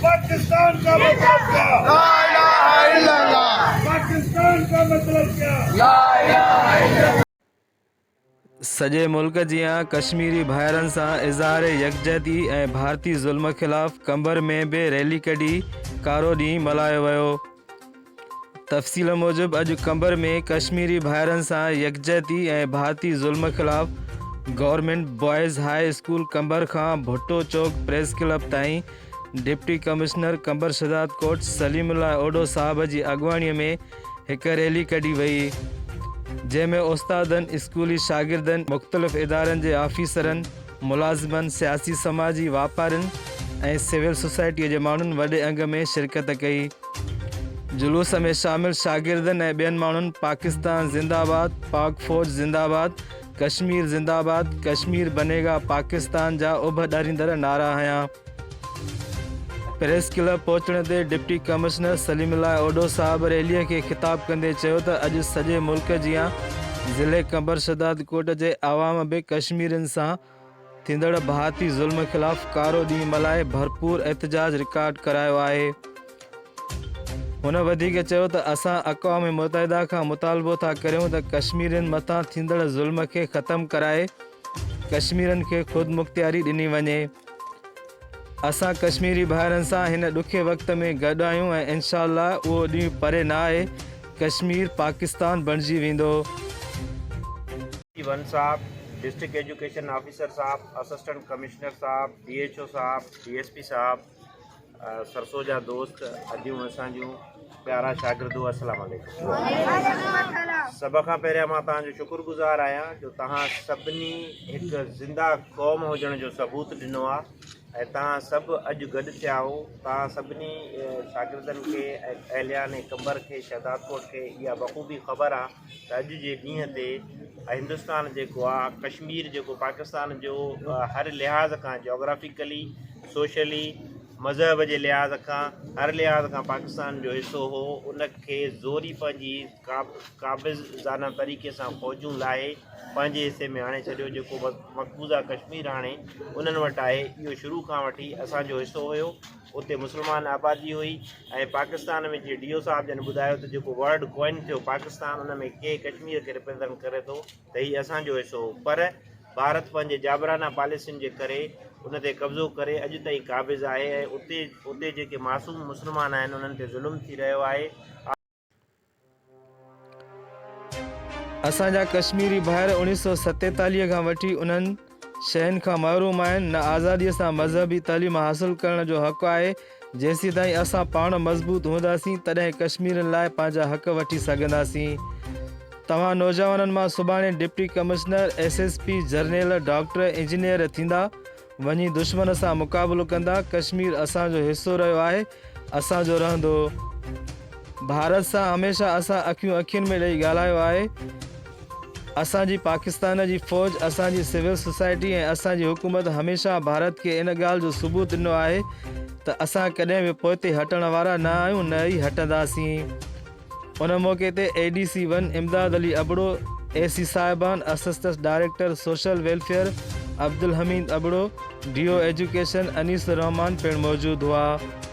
پاڪستان کا مطلب ڪيا؟ لا اله الا الله. پاڪستان کا مطلب ڪيا؟ لا اله الا الله. سڄي ملڪ جيان ڪشميري ڀائرن سان اظهار يڪجهتي ۽ ڀارتي ظلم خلاف قمبر ۾ به ريلي ڪڍي ڪارو ڏينهن ملهايو ويو. تفصيل موجب اڄ قمبر ۾ ڪشميري ڀائرن سان يڪجهتي ۽ ڀارتي ظلم خلاف government boys high school Qambar کان ڀٽو چوڪ پريس ڪلب تائين deputy commissioner Qambar Shahdadkot Saleem Ullah Odho صاحب جي اڳواڻي ۾ هڪ ريلي ڪڍي وئي جنهن ۾ استادن، اسڪولي شاگردن، مختلف ادارن جي آفيسرن، ملازمن، سياسي سماجي، واپارين ۽ سول سوسائٽيء جي ماڻهن وڏي انگ ۾ شرڪت ڪئي. جلوس ۾ شامل شاگردن ۽ ٻين ماڻهن پاڪستان زنده آباد، پاڪ فوج زنده آباد، ڪشمير زنده آباد، ڪشمير بني گا پاڪستان جا اڀ ڏاريندڙ نعرا هنيا. پريس ڪلب پهچڻ تي ڊپٽي ڪمشنر سليم الله اوڍو صاحب ريلي کي خطاب ڪندي چيو ته اڄ سڄي ملڪ جيان ضلعي قمبر شهدادڪوٽ جي عوام به ڪشميرين سان ٿيندڙ ڀارتي ظلم خلاف ڪارو ڏينهن ملهائي ڀرپور احتجاج رڪارڊ ڪرايو آهي. هن وڌيڪ چيو ته اسان اقوام متحده کان مطالبو ٿا ڪريون ته ڪشميرين مٿان ٿيندڙ ظلم کي ختم ڪرائي ڪشميرين کي خودمختياري ڏني وڃي. اسان ڪشميري ڀائرن سان هن ڏکي وقت ۾ گڏ آهيون ۽ انشاء الله اهو ڏينهن پري نه آهي ڪشمير پاڪستان بڻجي ويندو. ڊي ون صاحب، ڊسٽرڪٽ ايجوڪيشن آفيسر صاحب، اسسٽنٽ ڪمشنر صاحب، ڊي ايڇ او صاحب، ڊي ايس پي صاحب، سرسو جا دوست، اديون اسان جون، پيارا شاگردو السلام عليڪم. سڀ کان پهريان مان توهان جو شڪر گذار آهيان جو توهان سڀني هڪ زنده قوم هجڻ جو ثبوت ڏنو آهي ۽ توهان سڀ اڄ گڏ ٿيا آهو. توهان سڀني شاگردن کي ۽ اهليان قمبر کي شهدادڪوٽ کي اها بخوبي خبر آهي ته اڄ جي ڏينهن تي هندستان جيڪو آهي ڪشمير جيڪو پاڪستان جو هر لحاظ کان جاگرافيڪلي سوشلي مذهب جي لحاظ کان هر لحاظ کان پاڪستان جو حصو هو ان کي زوري پنهنجي قابضانه طريقي سان فوجون لاهي پنهنجي حصي ۾ آڻي ڇڏيو جيڪو مقبوضه ڪشمير هاڻي انهن وٽ آهي اهو شروع کان وٺي اسان جو حصو هيو اتي مسلمان آبادي هئي ۽ پاڪستان ۾ جيئن ڊي او صاحب جن ٻڌايو ته جيڪو ورڊ ڪوائن ٿيو پاڪستان ان ۾ ڪي ڪشمير کي ريپريزنٽ ڪري ٿو ته هي اسان جو حصو هو پر ڀارت پنهنجي جابرانه پاليسين جي ڪري ان تي قبضو ڪري اڄ تائين قابض آهي ۽ اتي اتي جيڪي معصوم مسلمان آهن انهن تي ظلم ٿي رهيو آهي. اسان جا ڪشميري ڀائر 1947 کان وٺي انهن شين کان محروم آهن، نه آزاديء سان مذهبي تعليم حاصل ڪرڻ جو حق آهي، جيسيتائين اسان پاڻ مضبوط هونداسين تڏهن ڪشميرين لاء پنهنجا حق وٺي سگهنداسين. توهان نوجوانن مان سڀاڻي deputy commissioner, S S P, general, doctor, engineer ٿيندا، وڃي دشمن سان مقابلو ڪندا، ڪشمير اسان جو حصو رهيو آهي، اسان جو رهندو. ڀارت سان هميشه اسان اکيون اکين ۾ ڏئي ڳالهايو آهي. اسان جي پاڪستان جي فوج، اسان جي سول سوسائٽي ۽ اسان جي حڪومت هميشه ڀارت کي ان ڳالهه جو ثبوت ڏنو آهي ته اسان ڪڏهن به پوئتي هٽڻ وارا نه آهيون نه ئي هٽنداسين. ان موقعي تي A D C one Imdad Ali Abro, A C Sahiban, assistant director social welfare Abdul Hameed Abro, D O education Anees ur Rehman پڻ موجود هئا.